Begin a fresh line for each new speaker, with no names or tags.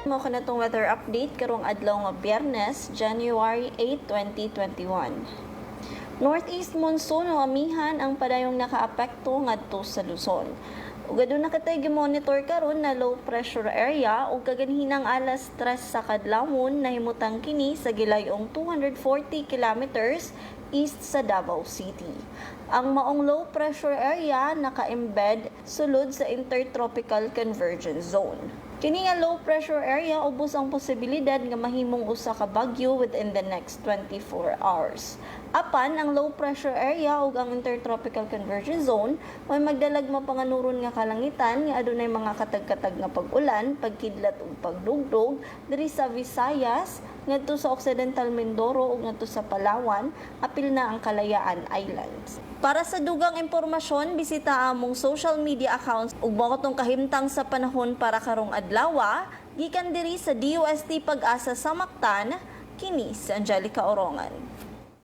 Mao kana tong weather update karong adlaw nga Biyernes, January 8, 2021. Northeast monsoon o amihan ang padayong nakaapekto ngadto sa Luzon. Ug aduna kitay gimonitor karon na low pressure area ug kaganhinang alas 3 sa kadlawon nahimutang kini sa gilayong 240 kilometers east sa Davao City. Ang maong low pressure area naka-embed sulod sa Intertropical Convergence Zone. Kini nga low pressure area, ubos ang posibilidad nga mahimong usa ka bagyo within the next 24 hours. Apan ang low pressure area ug ang Intertropical Convergence Zone may magdalag mapanganuron nga kalangitan nga adunay mga katag-katag nga pag-ulan, pagkidlat ug pagdugdog diri sa Visayas, ngadto sa Occidental Mindoro ug ngadto sa Palawan, apil na ang Kalayaan Islands. Para sa dugang impormasyon, bisita among social media accounts ug mao tong kahimtang sa panahon para karong adlaw, gikan diri sa DOST PAGASA sa Mactan, kini si Angelica Orongan.